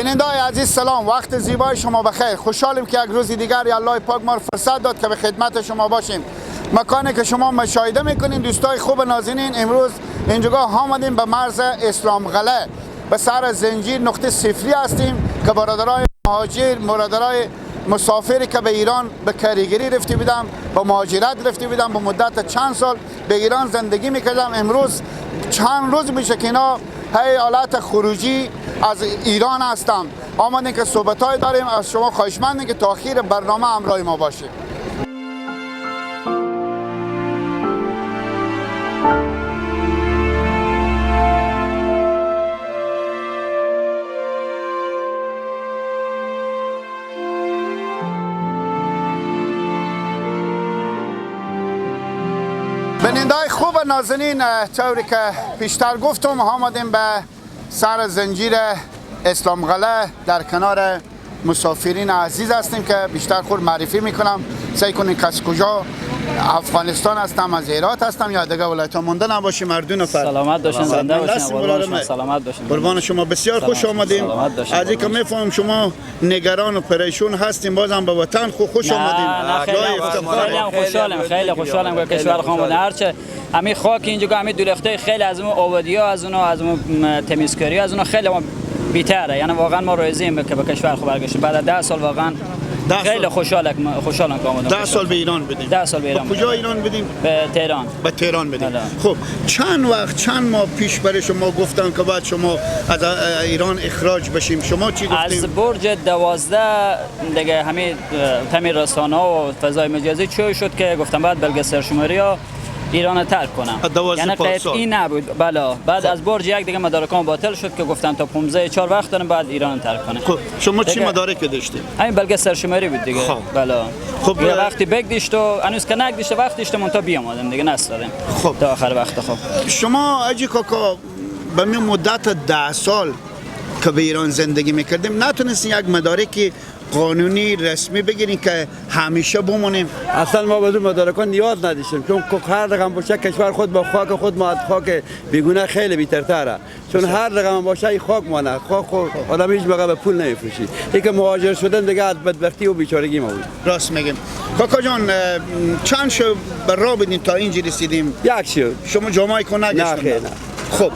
بینندای عزیز سلام، وقت زیبای شما بخیر. خوشحالیم که یک روز دیگر الله پاک ما فرصت داد که به خدمت شما باشیم. مکانی که شما مشاهده میکنین دوستای خوب نازنین، امروز اینجا آمدیم به مرز اسلام قلعه، به سر زنجیر نقطه صفری هستیم که برادرای مهاجر، برادرای مسافری که به ایران به کاریگری رفته بودم، به مهاجرت رفته بودم، به مدت چند سال به ایران زندگی میکردم. امروز چند روز میشه که اینا حالت خروجی از ایران هستم. آمدیم که صحبت‌های داریم، از شما خواهشمندیم که تا آخر برنامه همراه ما باشید. بیننده‌های خوب نازنین، طوری که پیشتر گفتم آمدیم به سر زنجیر اسلام قلعه، در کنار مسافرین عزیز هستیم که بیشتر خود معرفی میکنم. سعی کنین که از کجا افغانستان هستم، از هرات هستم یا دیگه ولایت ها مونده نباشیم. مردون نفر سلامت باشین، زنده باشین، سلامت باشین. قربان شما، بسیار خوش آمدیم. از اینکه میفهمم شما نگران و پریشون هستیم، بازم به وطن خوش آمدیم. خیلی هم خوشحالم، خیلی خوشحالم که کشور خودمون، هرچه همین خاک اینجا، همین دولخته خیلی از اون آبادی ها، از اون از اون تمیزکاری، از اون خیلی ما بی‌تره. یعنی واقعا ما راضییم که به کشور خود برگشتیم بعد از 10 سال. واقعا خیلی خوشحالم که آمدم. 10 سال به ایران بدیم. 10 سال به ایران. کجا ایران بدیم؟ به تهران. به تهران بدیم. خب چند وقت، چند ماه پیش برای شما گفتم که بعد شما از ایران اخراج بشیم، شما چی گفتیم؟ از برج 12 دیگه همین تمیر رسانه و فضای مجازی چه شد که گفتم بعد بلگ سرشماری ها ایران ترک کنم. یعنی قطعی نبود. بله بعد از برج 1 دیگه مدارکام باطل شد که گفتن تا 15/4 وقت دارم بعد ایران ترک کنم. خب شما چی مدارک داشتید؟ همین بلگ سرشماری بود دیگه. بله. خب وقتی بگدیشت و هنوز که نگدیشت وقت داشتم تا بیامدم دیگه، نستادم. خب تا آخر وقت. خب شما اجی کاکا به می مدت 10 سال که به ایران زندگی میکردیم نتونستین یک مدارک قانونی رسمی بگیریم که همیشه بمونیم؟ اصلا ما به مدارکان نیاز نداشتیم، چون هر رقم باشه کشور خود با خاک خود، ما از خاک بیگونه خیلی بی‌ترتره، چون هر رقم باشه این خاک مانه، خاک خود آدم هیچ موقع به پول نمیفروشی. اینکه مهاجر شدن دیگه از بدبختی و بیچارگی ما بود. راست میگیم. کاکا جان چند شو بر راه بدین تا اینجا رسیدیم؟ یک شو. شما جامایکا نگشتین؟ نه. خب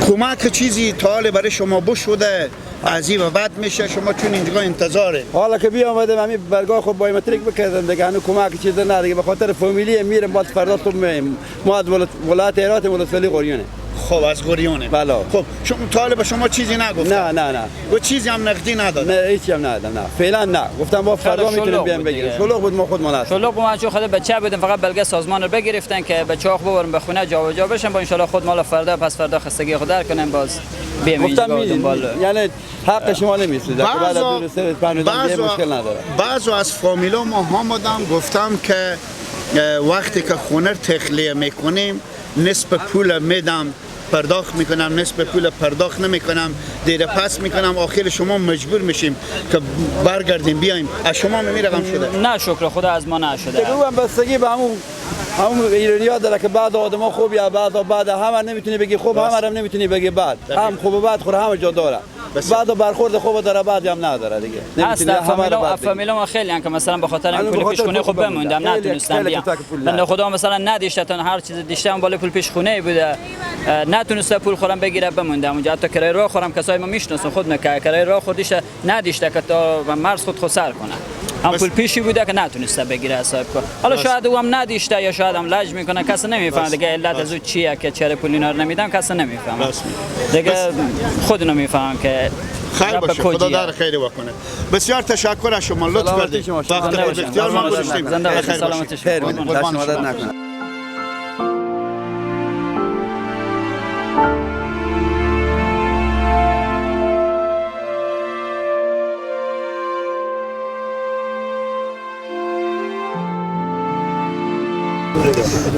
کمک چیزی تا حال برای شما بشده از این و بعد میشه شما چون اینجا انتظاره؟ حالا که بیامدم همین برگاه خب بایومتریک بکردم دیگه، هنوز کمک چیز نه دیگه، به خاطر فامیلی میرم بعد فردا صبح میایم. ما از ولایت هرات ولسوالی قریونه. خب از قریونه. بله. خب شما طالب شما چیزی نگفتن؟ نه نه نه. و چیزی هم نقدی ندادن؟ نه هیچی هم ندادم، نه فعلا نه. گفتم با فردا میتونیم بیام بگیریم. شلوغ بود، ما خودمون هستیم. شلوغ بود، ما چون خود بچه بودیم فقط بلگه سازمان رو بگرفتن که بچه‌ها ببرن به خونه جابجا بشن، با ان شاء الله خود مال فردا پس فردا خستگی خود در کنیم باز بیام اینجا دنبال. یعنی حق شما نمیسید. بعد از دو سه 5 روز مشکل نداره. بعضی از فامیلا ما آمدم گفتم که وقتی که خونه تخلیه میکنیم نصف پول میدم پرداخت میکنم، نصف پول پرداخت نمیکنم، دیر پس میکنم، آخر شما مجبور میشیم که برگردیم بیایم. از شما میرقم شده؟ نه شکر خدا از ما نشده. دیگه هم بستگی به همون ایرانی‌ها داره که بعد آدم‌ها خوب یا بعد همه نمیتونی بگی خوب، همه هم نمیتونی بگی بد، هم خوب و بد خور همه جا داره. بعد برخورد خوب داره بعد هم نداره دیگه. نمیتونی همه رو. فامیلا ما خیلی هم که مثلا به خاطر این پول پیش خونه خوب بموندم نتونستم بیام. بنده خدا مثلا نداشتن هر چیز داشتم بالا پول پیش خونه بوده، نتونسته پول خورم بگیره بموندم اونجا. حتی کرایه راه خورم کسایی ما میشناسن خود نه کرایه راه خودش نداشته که تا مرز خود سر کنه، هم پول پیشی بوده که نتونسته بگیره صاحب کار. حالا شاید او هم نداشته یا شاید هم لج میکنه، کسی نمیفهمه دیگه علت از او چیه که چرا پول اینا رو نمیدم، کسی نمیفهمه دیگه. خودونو میفهمم که خیر باشه، خدا در خیر بکنه. بسیار تشکر از شما، لطف کردید، وقت خود اختیار ما گذاشتیم. زنده باشید، سلامت شما.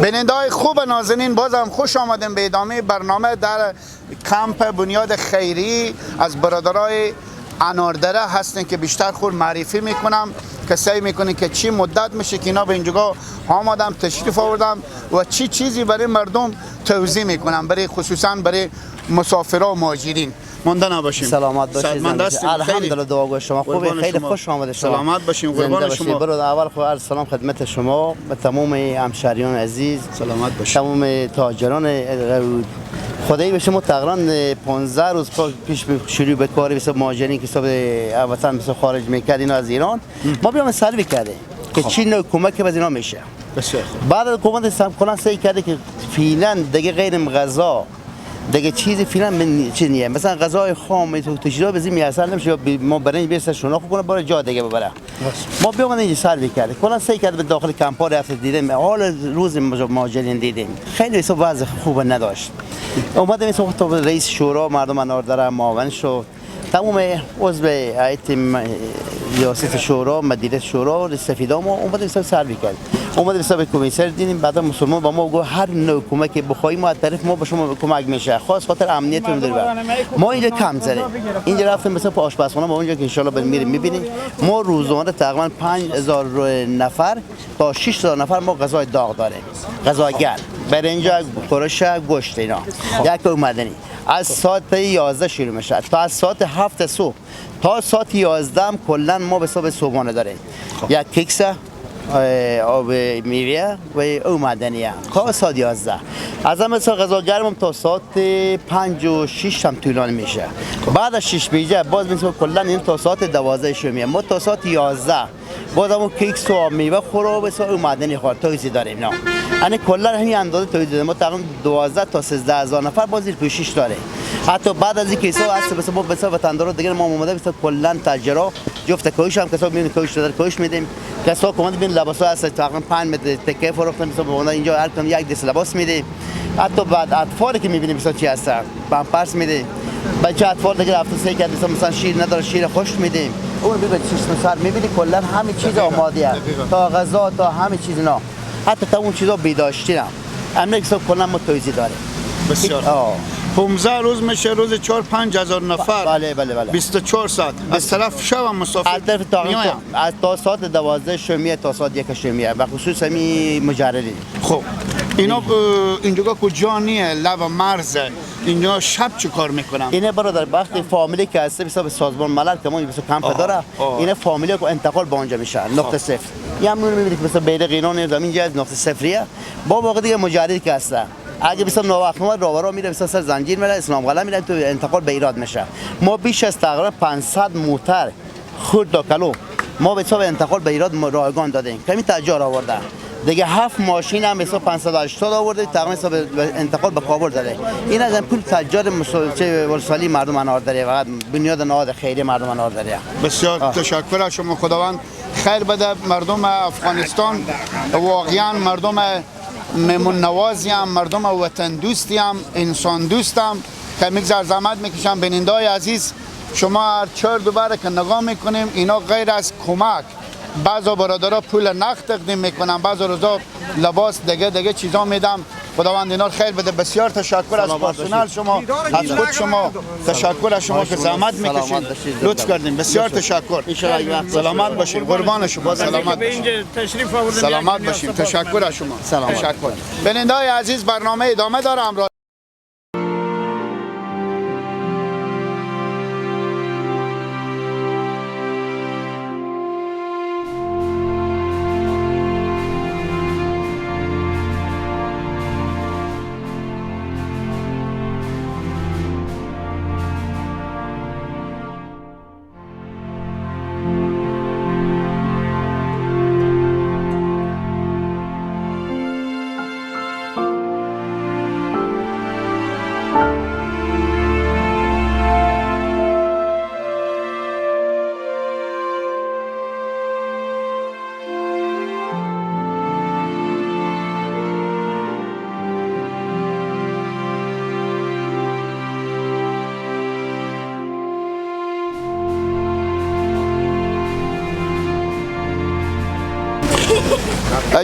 بیننده‌های خوب نازنین، بازم خوش آمدیم به ادامه برنامه در کمپ بنیاد خیری از برادرای اناردره هستن که بیشتر خود معرفی میکنم که سعی میکنه که چی مدت میشه که اینا به اینجا آمدم تشریف آوردم و چی چیزی برای مردم توزیع میکنم، برای خصوصا برای مسافرها و مهاجرین. مانده نباشیم. سلامت باشید. الحمدلله دعاگوی شما خوبه. خیلی خوش آمده شما. سلامت باشین قربان شما. برادر اول خو عرض سلام خدمت شما و تمام همشهریان عزیز. سلامت باشین. تمام تاجران خدایی به شما تقریبا 15 روز پیش شروع به کار حساب مهاجرین که حساب وطن مثل خارج میکرد اینا از ایران ما بیام سروی کرده که چی نوع کمک از اینا میشه. بسیار خوب. بعد از حکومت کلا سعی کرده که فعلا دیگه غیر غذا دیگه چیزی فعلا چیز نیه. مثلا غذای خام تو تجربه بزنیم میسر نمیشه ما برنج بیست شناخت کنه برای جا دیگه ببره. ما بیام اینجا سروی کرده کلا سعی کرده به داخل کمپا رفت دیدیم حال روز مهاجرین دیدیم خیلی حساب وضع خوب نداشت. اومدیم حساب رئیس شورا مردم اناردره معاون شد تمام عضو هیئت ریاست شورا مدیریت شورا سفیدا ما اومدیم حساب سروی کرد. اومدیم حساب کمیسر دیدیم بعد مسلمان با ما گفت هر نوع کمک بخوایم ما از طرف ما به شما کمک میشه خاص خاطر امنیت رو داره. ما اینجا کم زدیم اینجا رفتیم مثلا په آشپزخانه ما اونجا که ان شاء الله میریم میبینیم ما روزانه تقریبا 5000 نفر تا 6000 نفر ما غذای داغ داریم، غذای گرم، برنج، خورش، گوشت اینا. یک اومدنی از ساعت 11 شروع میشه تا از ساعت 7 صبح تا ساعت 11 هم کلا ما به حساب صبحانه داریم. یک کیکس آب میوه و او معدنیه تا ساعت 11. از هم مثلا غذا گرمم تا ساعت 5 و 6 هم طولانی میشه. بعد از 6 بیجه باز میشه کلا این تا ساعت 12 شروع میشه. ما تا ساعت 11 باز همون کیکس و میوه خورو به او معدنی خور توزیع داریم. نه یعنی کلا همین اندازه توزیع داریم. ما تقریبا 12 تا 13 هزار نفر باز زیر پوشش داره. حتی بعد از اینکه حساب اصل مثلا ما به وطندارا دیگه ما اومده مثلا کلا تاجرا جفت کوش هم کسا میبینن کوش داره کوش میدیم کسا کمد بین لباسا هست تقریبا 5 متر تکه فروختن مثلا به اینجا هر کدوم یک دست لباس میدیم. حتی بعد اطفالی که میبینیم مثلا چی هستن پامپرس میدیم. بچه اطفال دیگه رفته سه کرد مثلا شیر نداره شیر خشک میدیم. اون ببین چشم سر میبینی کلا همه چیز آماده است تا غذا تا همه چیز اینا حتی تا اون چیزا بیداشتی هم امریکا کلا ما توزیع داره. بسیار 15 روز میشه روز 4-5 هزار نفر. بله بله بله. 24 ساعت از طرف شب هم مسافر میایم از تا ساعت 12 شمیه تا ساعت 1 شمیه و خصوص همی مجردین. خب اینا اینجا کجا نیه لب مرزه اینجا شب چه کار میکنن؟ اینه برادر وقتی فامیلی که هست حساب سازمان ملل که ما مثلا کمپ داره اینه فامیلی که انتقال به اونجا میشه نقطه صفر. یه هم میبینید که مثلا بیرق اینا نیست اینجا از نقطه صفریه با واقع دیگه مجرد که هست اگه مثلا ناوقت ما راورا میره مثلا سر زنجیر میره اسلام قلعه میره تو انتقال به ایراد میشه. ما بیش از تقریبا 500 موتر خرد تا کلو ما به حساب انتقال به ایراد رایگان دادیم کمی تجار آورده دیگه 7 ماشین هم حساب 580 آورده تقریبا حساب انتقال به کابل داده. این از پول تجار ولسوالی مردم انار داره فقط بنیاد نهاد خیریه مردم انار داره. بسیار تشکر از شما. خداوند خیر بده مردم افغانستان. واقعا مردم مهمون نوازی هم مردم وطن دوستی هم انسان دوستم که میگذر زحمت میکشم. بینندای عزیز شما هر چهار دوباره که نگاه میکنیم اینا غیر از کمک بعضا برادرها پول نقد تقدیم میکنن بعضا روزا لباس دیگه چیزا میدم. خداوند اینا خیر بده. بسیار تشکر از پرسنل شما از خود شما تشکر از شما که زحمت میکشید لطف کردین. بسیار تشکر. سلامت باشین قربان شما. سلامت باشین سلامت باشین. تشکر از شما. تشکر. بیننده‌های عزیز برنامه ادامه داره. همراه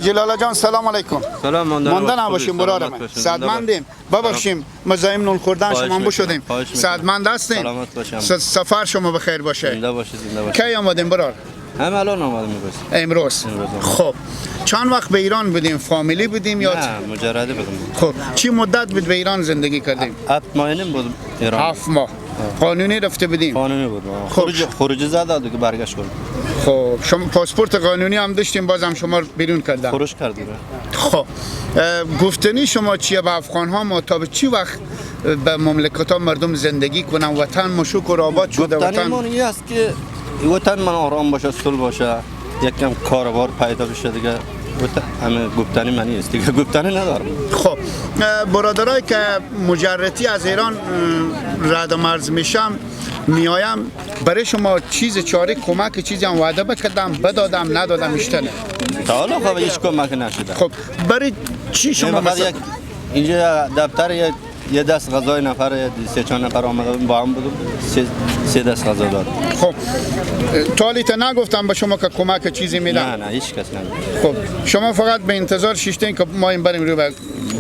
جلاله جان سلام علیکم. سلام مانده نباشیم برادر من. صدمندیم. ببخشیم مزاحم نون خوردن شما بشدیم. صدمند هستیم. سفر شما بخیر باشه. زنده باشید زنده باشید. کی آمدیم برادر؟ هم الان آمدیم امروز. خب چند وقت به ایران بودیم؟ فامیلی بودیم یا نه مجرده بودیم. خب چی مدت بود به ایران زندگی کردیم؟ 7 ماه نیم بود ایران. 7 ماه. قانونی رفته بودیم؟ قانونی بود. خروج زده دیگه برگشت کرد. خب شما پاسپورت قانونی هم داشتیم، بازم شما رو بیرون کردن. خروج کرد. خب گفتنی شما چیه به افغان ها؟ ما تا به چی وقت به مملکت ها مردم زندگی کنن؟ وطن مشوک و آباد شده. وطن من این است که وطن من آرام باشه، صلح باشه، یکم کاروبار پیدا بشه دیگه. همه گفتنی من نیست دیگه، گفتنی ندارم. خب برادرایی که مجرتی از ایران رد مرز میشم میایم، برای شما چیز چاره کمک چیزی هم وعده بکردم بدادم ندادم میشتنه تا حالا خب هیچ کمک نشده. خب برای چی شما مثلا اینجا دفتر یه دست غذای نفر سه چند نفر آمده با هم بودم، سه دست غذا داد. خب تالیت نگفتم به شما که کمک چیزی میدم؟ نه نه هیچ کس نگفت. خب شما فقط به انتظار شیشتین که ما این بریم رو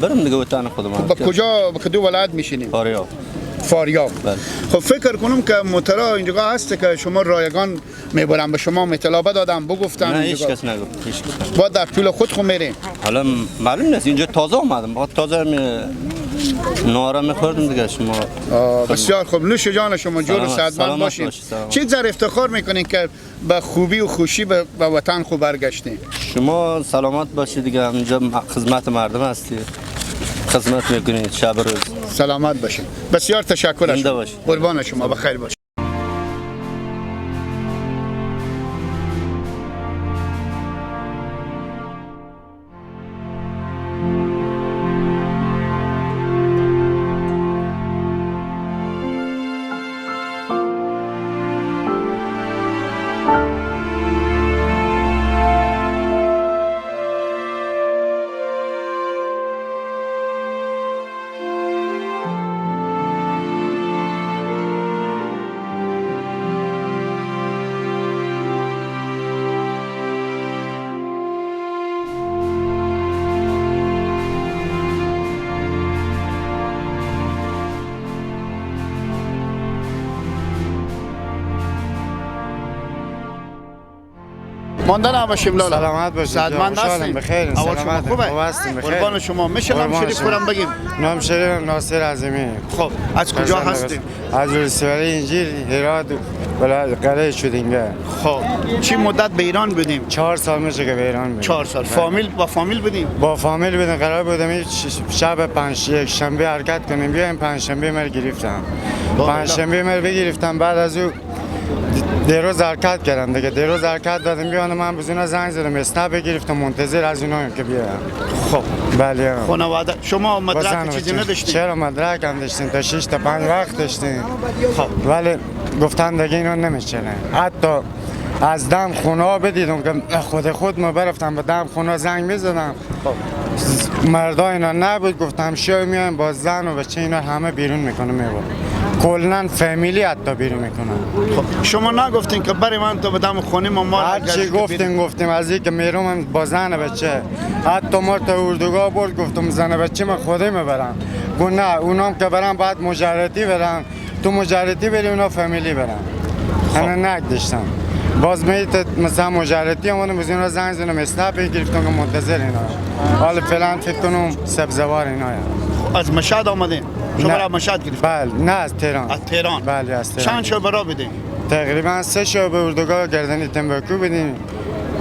بریم دیگه وطن خودمان. به کجا به کدو ولایت میشینیم؟ فاریاب. فاریاب. بله. خب فکر کنم که مطلع اینجا هست که شما رایگان میبرم، به شما اطلاع بدادم بگفتم؟ نه هیچ کس نگفت، هیچ کس. با در پول خود خو میریم. حالا معلوم نیست، اینجا تازه اومدم، با تازه نارا میخوردم دیگه. شما بسیار خوب، نوش جان شما، جور و صحتمند باشین. چه ذره افتخار میکنین که به خوبی و خوشی به وطن خوب برگشتین. شما سلامت باشید دیگه، اینجا خدمت مردم هستی، خدمت میکنید شب روز. سلامت باشین. بسیار تشکر از شما. قربان شما، بخیر باشین. مانده نباشیم لالا. سلامت باشید. صحتمند هستین؟ بخیر. اول شما خوبه؟ خوب هستیم، بخیر. قربان شما. میشه نام شریف خورم بگیم؟ نام شریف ناصر عظیمی. خب از کجا هستیم؟ از ولسوالی انجیل هرات ولایت قلعه شدینگه. خب چی مدت به ایران بودیم؟ 4 سال میشه که به ایران بودیم. 4 سال. فامیل با فامیل بودیم؟ با فامیل بودیم. قرار بودم شب 5 یک شنبه حرکت کنیم بیایم، پنج شنبه مر گرفتم. پنج شنبه مر بگرفتم، بعد از او دیروز حرکت کردم دیگه. دیروز حرکت دادم بیان، من بزینا زنگ زدم اسنپ بگرفتم، منتظر از اینا که بیان. خب بله. خانواده شما مدرک چیزی نداشتین؟ چرا مدرک هم داشتین، تا 6 تا 5 وقت داشتین. خب ولی گفتن دیگه اینا نمیشه. حتی از دم خونه ها بدیدم که خود ما برفتم به دم خونه زنگ میزدم. خب مردا اینا نبود، گفتم شو میایم با زن و بچه اینا همه بیرون میکنه میبرم. کلاً فامیلی حتی بیرون میکنن. خب شما نگفتین که برای من تا به دم خونه ما هر چی گفتیم از اینکه میرم با زن بچه، حتی ما تا اردوگاه برد، گفتم زن بچه من خودم میبرم. گفت نه اونام که برم باید مجردی برم، تو مجردی بری اونا فامیلی برم. انا نک داشتم باز میت مثلا مجردی اومدم از اینا زنگ زدم اسنپ گرفتم که منتظر اینا. حالا فعلا فکر کنم سبزوار اینا. از مشهد آمدین؟ شما را مشهد گرفت؟ بله، نه از تهران. از تهران؟ بله از تهران. چند شب برا بدیم؟ تقریبا 3 شب به اردوگاه گردنی تنباکو بدیم،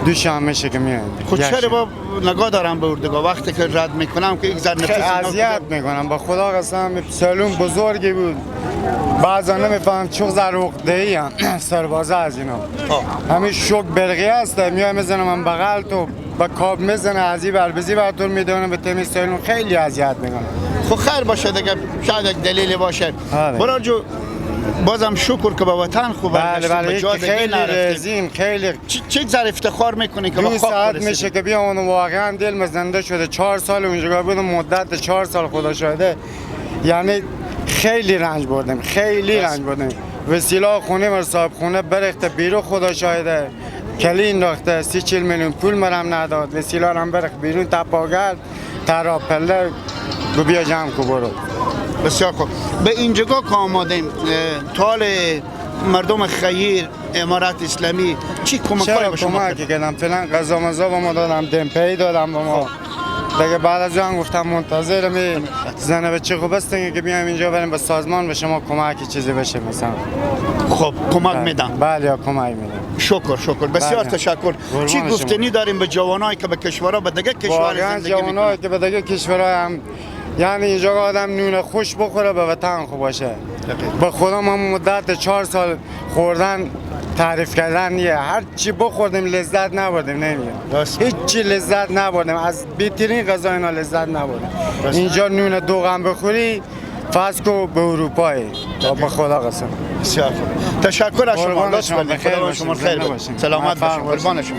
2 شب میشه که میایم. خب چرا با نگاه دارم به اردوگاه وقتی که رد میکنم که یک ذره نفس اذیت میکنم با خدا قسم. سالون بزرگی بود، بعضا نمیفهم چون ذره عقده‌ای هم سربازه از اینا همین شوک برقی هست، میای میزنم من بغل تو با کاب میزنه از این بر بزی بر تو میدونه به تمیز سالون، خیلی اذیت میکنه. خب خیر باشه دیگه، شاید یک دلیلی باشه. برادر جو بازم شکر که به وطن خوب برگشتیم. بله بله، خیلی رزیم، خیلی چه ذره افتخار میکنی که به خاک رسیدیم. میشه که بیام، واقعا دلم زنده شده. 4 سال اونجا بودم، مدت 4 سال خدا شاهده، یعنی خیلی رنج بردم، خیلی رنج بردم. وسیله خونه مر صاحب خونه برخته بیرون، خدا شاهده کلی انداخته، 30-40 میلیون پول مرم نداد، وسیله هم برخ بیرون تپاگرد ترا پله گو بیا جمع کو برو. بسیار خوب. به اینجا که آمادیم طال مردم خیر امارت اسلامی چی کمک های به شما کمک کردم؟ فعلا غذا مزا به ما دادم، دمپی دادم به ما، دیگه بعد از اون گفتم منتظر می زن بچه خوب هستن که بیایم اینجا بریم به سازمان به شما کمک چیزی بشه مثلا. خب کمک میدم. بله کمک میدم. شکر شکر بسیار تشکر. چی گفتنی داریم به جوانایی که به کشورها به دیگه کشور زندگی میکنن؟ جوانایی که به دیگه کشورها هم یعنی اینجا آدم نون خوش بخوره به وطن خوب باشه. به خدا ما مدت 4 سال خوردن تعریف کردن نیه، هر چی بخوردیم لذت نبردیم، نمیگم هیچ چی لذت نبردیم، از بهترین غذا اینا لذت نبردیم. اینجا نون دوغم بخوری فرض کو به اروپایی. به خدا قسم. بسیار خوب، تشکر از شما، لطف کردید، خدا شما خیر بده، سلامت باشید، قربان شما.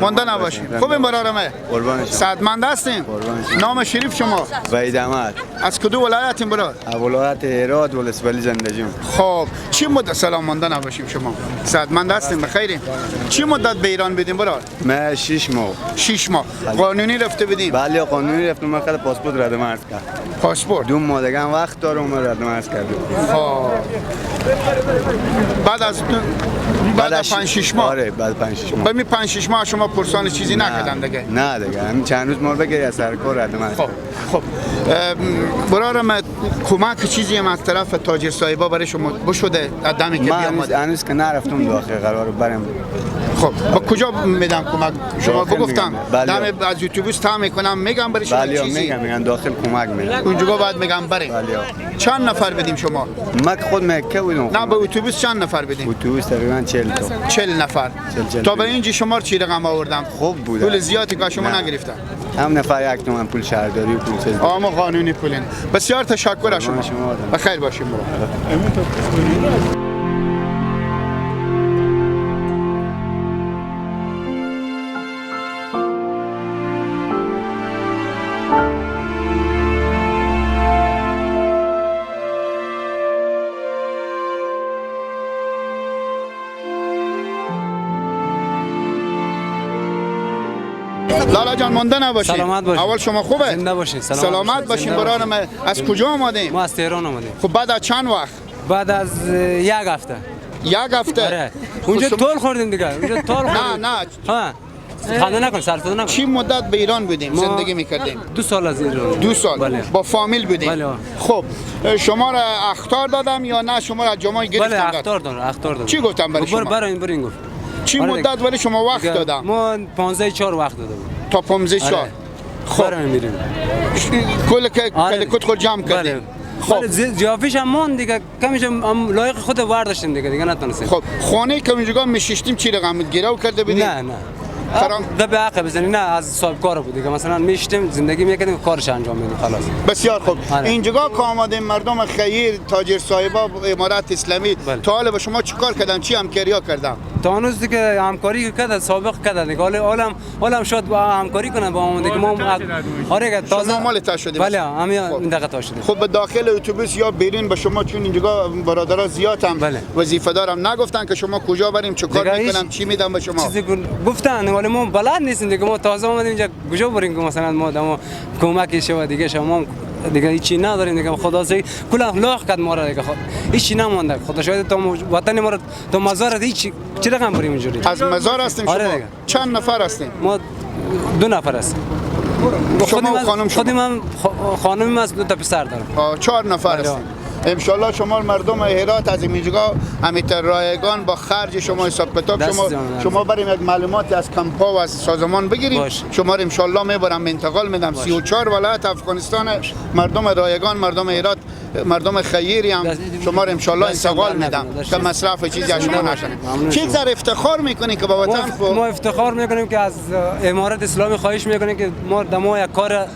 مانده نباشیم. خوبیم برارمه؟ صحتمند هستیم؟ نام شریف شما؟ وحید احمد. از کدوم ولایتیم برار؟ ولایت هرات ولسوالی زندگیم. خب چی مدت سلام مانده نباشیم شما؟ صحتمند هستیم بخیریم. چی مدت به ایران بدیم برار؟ من 6 ماه. 6 ماه. قانونی رفته بدیم؟ بله قانونی رفتم، من خود پاسپورت ردم عرض کرد. پاسپورت؟ 2 ماه دیگه وقت دارم من ردم عرض کردم. خب بعد از بعد 5 6 ماه. آره بعد 5 6 ماه. به می 5 6 ماه شما پرسان چیزی نکردن دیگه؟ نه دیگه، همین چند روز ما بگیری از سر کار ردم. خب خب برارم کمک چیزی هم از طرف تاجر صاحبا برای شما بشده دمی که بیامد؟ هنوز که نرفتم داخل، قرار برم. خب با کجا میدم کمک؟ شما بگفتم دم از اتوبوس تا میکنم میگم برای شما چیزی؟ میگم میگن داخل کمک میدم. اونجا بعد میگم بریم. چند نفر بدیم شما؟ من خود مکه بودم. نه به اتوبوس چند نفر بدیم؟ اتوبوس تقریبا 40 تا. 40 نفر. تا به اینجا شما چی رقم آوردم؟ خوب بود. پول زیادی که شما نگرفتم. هم نفر 1 تومن پول شهرداری و پول چیز. آما قانونی پولین. بسیار تشکر از شما. بخیر باشیم برو. لالا جان مانده نباشید. سلامت باشید. اول شما خوبه؟ زنده باشید. سلامت باشین برارم. از کجا آمدیم؟ ما از تهران آمدیم. خب بعد از چند وقت؟ بعد از 1 هفته. 1 هفته؟ آره. اونجا تول خوردیم دیگه. اونجا تول خوردیم. نه نه. خنده نکن، سر نکن. چی مدت به ایران بودیم زندگی میکردیم؟ 2 سال از ایران. 2 سال. بله. با فامیل بودیم. بله. خب شما را اخطار دادم یا نه شما را جمعه گرفتم؟ بله اخطار دادم، اخطار دادم. چی گفتم برای شما؟ برای این گفت. چی مدت برای شما وقت دادم؟ ما 15/4 وقت دادم. تا 15/4. خب میریم. کل که کل خود جمع کردیم. خب جافیش هم مون دیگه، کمیش هم لایق خود برداشتیم دیگه، دیگه نتونستیم. خب خانه که اینجا میشیشتیم چی رقم بود؟ گرو کرده بودیم؟ نه نه. ده به عقب بزنی نه از صاحب کار بود دیگه، مثلا میشتیم زندگی میکردیم کارش انجام میدیم خلاص. بسیار خوب. اینجا که آمدیم مردم خیر تاجر صاحبا امارت اسلامی تا حالا به شما چیکار کردن؟ چی همکاری کردن؟ تا هنوز دیگه همکاری کرده سابق کرده دیگه، حالا شاید با همکاری کنن با ما دیگه. ما آره تازه مال تا شده. بله همین این دقیقه تا شده. خب به داخل اتوبوس یا بیرون به شما چون اینجا برادرها زیاد هم وظیفه دارم نگفتن که شما کجا بریم چیکار میکنم چی میدم به شما؟ چیزی گفتن ولی ما بلد نیستیم دیگه، ما تازه اومدیم اینجا کجا بریم که مثلا ما دمو کمک شو دیگه، شما دیگه هیچی نداریم دیگه. خدا سه کلا لاخ کرد ما را دیگه، خود هیچی نمونده. خدا شاید تا وطن ما را تا مزار هیچ چی رقم بریم اینجوری. از مزار هستیم شما؟ دیگه. چند نفر هستیم؟ ما 2 نفر هستیم. شما و خانم شما؟ خودم خانمم از 2 تا پسر دارم. 4 نفر هستیم. انشالله شما مردم هرات از اینجا همیتر رایگان با خرج شما حساب کتاب شما بریم یک معلوماتی از کمپا و از سازمان بگیریم. شما رو انشالله میبرم انتقال میدم. 34 ولایت افغانستان مردم رایگان، مردم هرات، مردم خیری هم شما رو انشالله انتقال میدم که مصرف چیزی از شما نشه. چه ذره افتخار میکنی که با وطن ما افتخار میکنیم که از امارت اسلامی خواهش میکنیم که ما دمو یک کار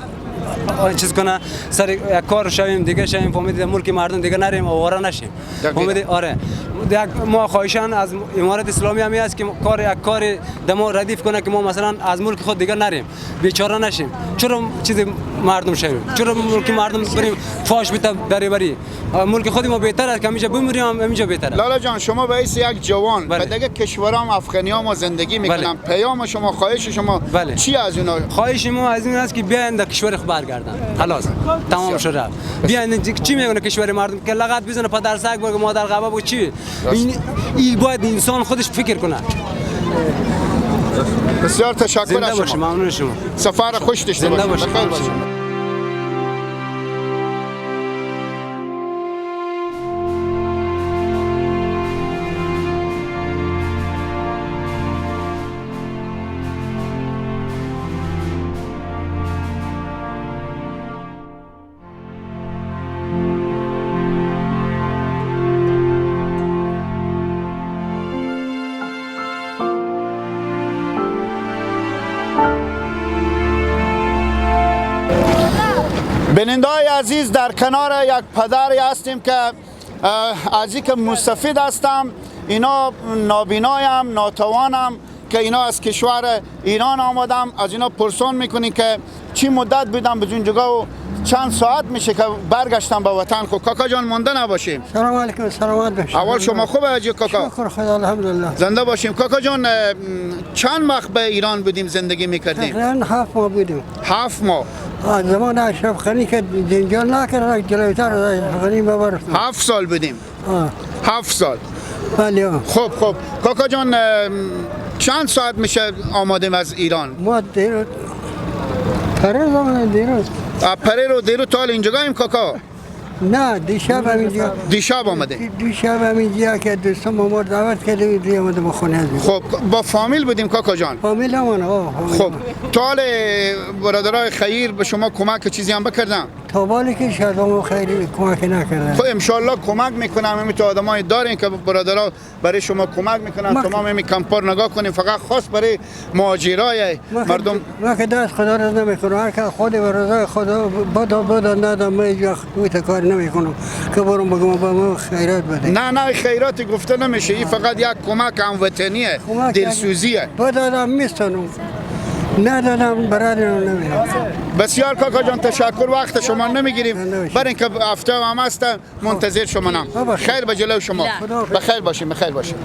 چیز کنه سر یک کار شویم دیگه شویم فهمیدید ملک مردم دیگه نریم آواره نشیم فهمیدید آره یک ما خواهشان از امارت اسلامی هم است که کار یک کار دمو ردیف کنه که ما مثلا از ملک خود دیگه نریم بیچاره نشیم چرا چیز مردم شویم چرا ملک مردم بریم فاش بده بری ملک خود ما بهتر است که اینجا بمیریم اینجا بهتره. لالا جان شما به حیث یک جوان به دیگه کشورام افغانی‌ها ما زندگی میکنن پیام شما خواهش شما بله. چی از اونا؟ خواهش ما از این است که بیاین در کشور خود برگردن خلاص تمام شد رفت بیاین چی میگن کشور مردم که لغت بزنه پدر سگ بگه مادر قبا بگه چی این باید انسان خودش فکر کنه. بسیار تشکر از شما ممنون شما سفر خوش داشته باشید بخیر باشید. بیننده‌های عزیز در کنار یک پدری هستیم که از اینکه مستفید هستم اینا نابینایم ناتوانم که اینا از کشور ایران آمدم از اینا پرسان میکنیم که چی مدت بودم به اونجا و چند ساعت میشه که برگشتم به وطن. خب کاکا جان مانده نباشیم. سلام علیکم. سلامت باشید. اول شما خوبه حاجی کاکا؟ شکر خدا الحمدلله زنده باشیم. کاکا جان چند وقت به ایران بودیم زندگی میکردیم؟ تقریبا 7 ماه بودیم. 7 ماه. زمان اشرف غنی که جنجال نکرد جلوتر اشرف غنی ببرد. 7 سال بودیم. 7 سال. بله. خب خب کاکا جان چند ساعت میشه آمادیم از ایران؟ ما دیروز پریروز آمدیم. دیروز پریروز دیروز تا اینجا کاکا؟ نه دیشب همینجا. دیشب آمده. دیشب همینجا که دوستان ما دعوت کردیم دیگه اومدیم خونه. خب با فامیل بودیم کاکا جان؟ فامیل همون. خب تا حال برادرای خیر به شما کمک چیزی هم بکردم؟ تا بالی که شادم خیلی کمک نکردن. خب ان شاء الله کمک میکنم. همین تو آدمای دارین که برادرها برای شما کمک میکنن. تمام همین کمپار نگاه کنیم فقط خاص برای مهاجرای مردم. ما که دست خدا رو نمیکنم. هر که خود و رضای خدا بدا بدا ندم من هیچ وقت کار نمیکنم که برم بگم با ما خیرات بده. نه نه خیرات گفته نمیشه. این فقط یک کمک هموطنیه، دلسوزیه. بدادم میستانم ندادم برادرم نمیدم. بسیار کاکا جان تشکر. وقت شما نمیگیریم برای اینکه هفته هم هست منتظر شما نم. خیر به جلو شما. بخیر باشیم. بخیر باشیم.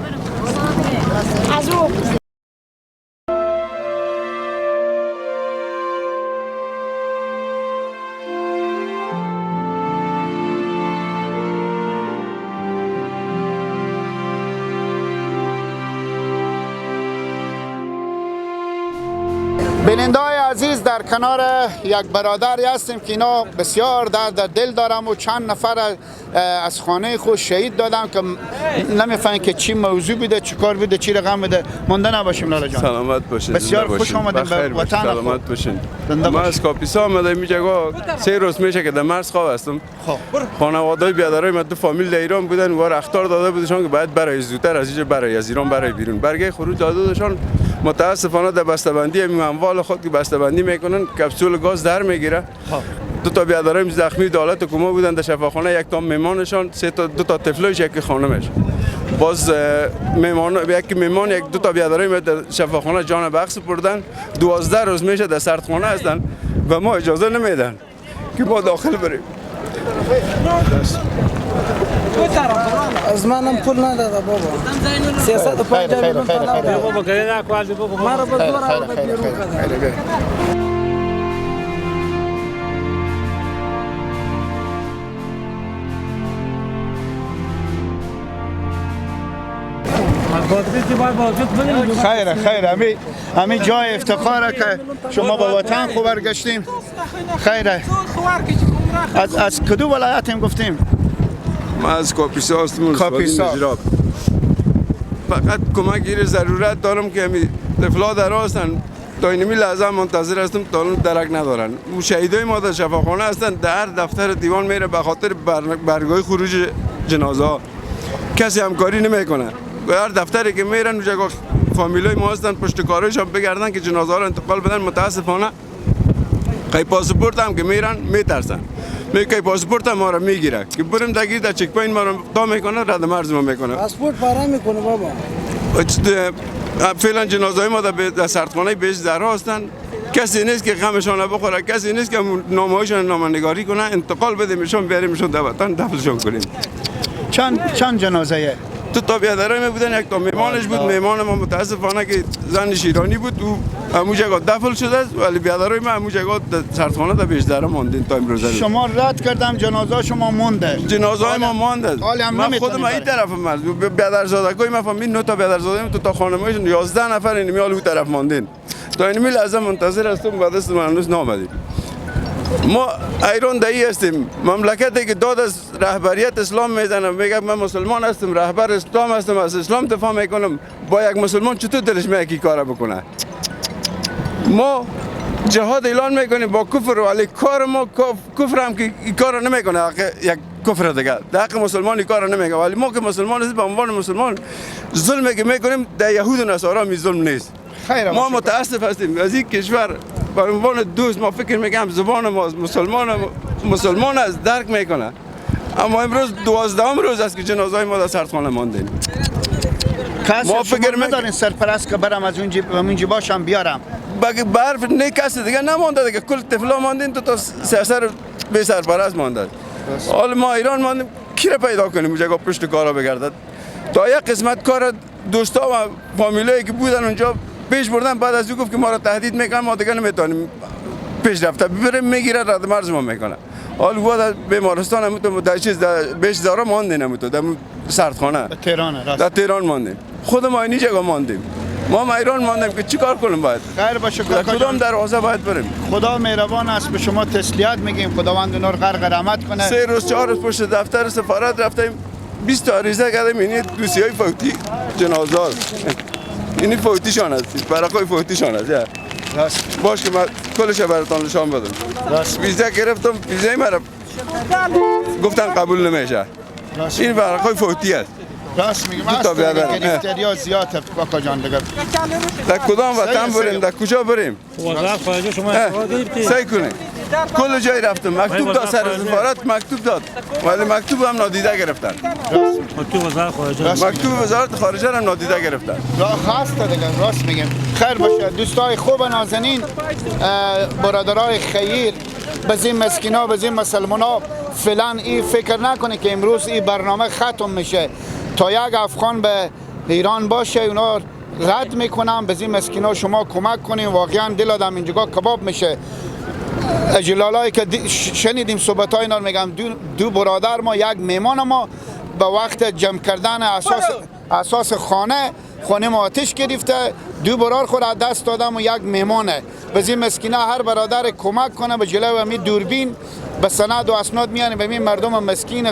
بیننده‌های عزیز در کنار یک برادری هستیم که اینا بسیار درد دل دارم و چند نفر از خانه خود شهید دادم که نمیفهمم که چی موضوع بوده، چی کار بوده، چی رقم بوده. مانده نباشیم لالا جان. سلامت باشین. بسیار خوش آمدیم به وطن. سلامت باشین. ما از کاپیسا آمدیم اینجا 3 روز میشه که در مرز خواب هستم. خب خانواده‌های بیادرای من دو فامیل در ایران بودن و اخطار داده بودشان که باید برای زودتر از اینجا برای از ایران برای بیرون. برگه خروج داده بودشان. متاسفانه در بسته‌بندی اموال خود که بسته‌بندی میکنن کپسول گاز در میگیره. دو تا بیادرایم زخمی دولت کما بودن در شفاخانه، یک تا مهمانشان، سه تا دو تا طفلش، یک خانمش. باز مهمان یک مهمان یک دو تا بیادرایم در شفاخانه جان بخش بردن. 12 روز میشه در سردخانه هستن و ما اجازه نمیدن که ما داخل بریم. از منم پول نداده بابا. 350 میلیون طلب بابا مرا به زور آورد بیرون کرد. خیر خیر همین جای افتخاره که شما با وطن خو برگشتیم. خیره. از کدوم ولایتیم گفتیم؟ ما از کاپیسا هستیم. کاپیسا. فقط کمک گیر ضرورت دارم که همی طفلا در هستن تا اینمی لحظه منتظر هستم تا درک ندارن. شهیدای ما در شفاخانه هستن، در دفتر دیوان میره به خاطر برگای خروج جنازه ها کسی همکاری نمیکنه. هر دفتری که میرن اونجا فامیلای ما هستن پشت کارشان بگردن که جنازه ها رو انتقال بدن. متاسفانه خی پاسپورت هم که میرن میترسن، میگه پاسپورت ما رو میگیره که بریم دگیر در check point ما رو تا میکنه، رد مرز ما میکنه، پاسپورت پاره میکنه بابا. فعلا جنازه ما در سردخانه بهش درها هستن، کسی نیست که غمشان بخوره، کسی نیست که نامه‌هایشان نامه‌نگاری کنه، انتقال بدیمشون، بیاریمشون در وطن دفنشون کنیم. چند جنازه؟ دو تا بیادرای بودن، یک تا میمانش بود، میمان ما متاسفانه که زنش ایرانی بود، او همون جگہ دفن شده است، ولی بیادرای ما همون جگہ سردخانه در بیش دره ماندین تا امروز. شما رد کردم جنازه شما مونده. جنازه ما مانده. من خودم این طرف مرز بیادرزادگای ما فهمید 9 تا بیادرزاده تو تا خانمایشون 11 نفر این میال اون طرف ماندین. تا این لحظه منتظر هستم، بعد از من هنوز نامدید. ما ایران دایی هستیم، مملکتی که داد از رهبریت اسلام میزنه، میگه من مسلمان هستم، رهبر اسلام هستم، از اسلام دفاع میکنم، با یک مسلمان چطور دلش میاد که کار بکنه؟ ما جهاد اعلان میکنیم با کفر، ولی کار ما کفر هم که کار نمیکنه، یک کفر دیگه در حق مسلمان کار نمیکنه، ولی ما که مسلمان هستیم به عنوان مسلمان ظلمی که میکنیم در یهود و نصارا می ظلم نیست. ما متاسف هستیم از این کشور. به عنوان دوست ما فکر میکنم زبان ما مسلمان است، درک میکنه، اما امروز 12 روز است که جنازه ما در سردخانه ماندیم. ما فکر ندارین سرپرست که برم از اونجا باشم بیارم؟ برف نه، کسی دیگه نمانده دیگه، کل طفلا ماندین، تو تا سر بی سرپرست مانده. حال ما ایران ماندیم، کی را پیدا کنیم اونجا پشت کارا بگردد؟ تا یک قسمت کار دوستا و فامیلایی که بودن اونجا پیش بردن، بعد از او گفت که ما را تهدید میکنن، ما دیگه نمیتونیم پیش رفته ببریم، میگیره رد مرز ما میکنه. حال بود بیمارستان هم تو در چیز بیش داره ماندیم، هم تو در سردخانه در تهران، در تهران ماندیم، خود ما اینجا جگہ ماندیم، ما هم ایران ماندیم که چیکار کنیم باید؟ خیر باشه کاکا، کدام دروازه باید بریم؟ خدا مهربان است، به شما تسلیت میگیم، خداوند نور غرق رحمت کنه. 3 روز 4 روز پشت دفتر سفارت رفتیم، 20 تا عریضه کردیم، اینی دوسیای فوتی جنازه اینی فوتیشان است، برقای فوتیشان است. راست باش که من کلش براتون نشان بدم. راست ویزا گرفتم، ویزای مرا گفتن قبول نمیشه. راست این برقای فوتی است. راست میگم، از گرفتاری زیاد کاکا جان دیگه. در کدام وطن بریم؟ در کجا بریم؟ وزارت خارجه شما استفاده گرفتید؟ سعی کنید. کل جای رفتم، مکتوب داد سر سفارت، مکتوب داد، ولی مکتوب هم نادیده گرفتن. مکتوب وزارت خارجه، مکتوب وزارت خارجه هم نادیده گرفتن. راست دیگه، راست میگم. خیر باشه دوستای خوب نازنین، برادرای خیر، بزین مسکینا، بزین مسلمانا، فعلا این فکر نکنه که امروز این برنامه ختم میشه. تا یک افغان به ایران باشه اونا رد میکنن، بزین مسکینا شما کمک کنین. واقعا دل آدم اینجا کباب میشه. اجلالایی که شنیدیم صحبت های اینا، میگم دو برادر ما، یک میمان ما، به وقت جمع کردن اساس خانه ما آتش گرفته، دو برار خود از دست دادم و یک میمانه. بزین مسکینه هر برادر کمک کنه، به جلوی می دوربین به سند و اسناد میانیم، به می مردم مسکین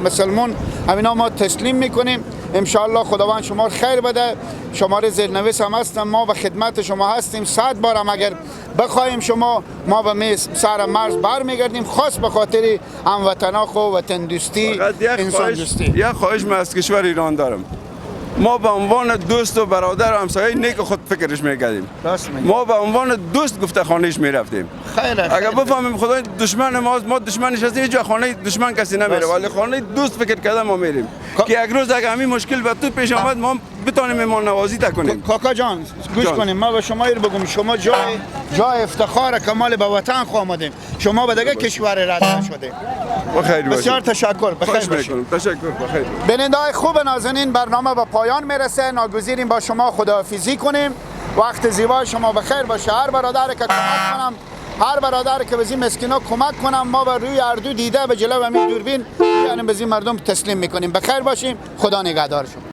مسلمان همینا ما تسلیم میکنیم. انشاءالله خداوند شما خیر بده. شماره زیرنویس هم هستم، ما به خدمت شما هستیم. 100 بار هم اگر بخوایم شما، ما به میز سر مرز برمیگردیم، خاص به خاطر هموطنا خو، وطن دوستی، انسان دوستی. یک خواهش من از کشور ایران دارم، ما به عنوان دوست و برادر و همسایه نیک خود فکرش میکردیم، ما به عنوان دوست گفته خانهش میرفتیم. اگر بفهمیم خدای دشمن ما، ما دشمنش هستیم، هیچ خانه دشمن کسی نمیره، ولی خانه دوست فکر کرده ما میریم که یک روز اگر همین مشکل به تو پیش آمد ما بتانیم مهمان نوازی تا کنیم. کاکا جان گوش کنیم، ما به شما بگم، شما جای افتخار کمال به وطن خو آمدیم، شما به دیگه کشور رد نشدیم. بخیر باشید. بسیار تشکر، بخیر باشید. تشکر، بخیر. بیننده‌های خوب نازنین، برنامه به پایان میرسه، ناگزیریم با شما خداحافظی کنیم. وقت زیبای شما بخیر باشه. هر برادر که کمک کنم، هر برادر که به این مسکینا کمک کنم، ما بر روی اردو دیده به جلو همین دوربین یعنی به این مردم تسلیم میکنیم. بخیر باشیم، خدا نگهدار شما.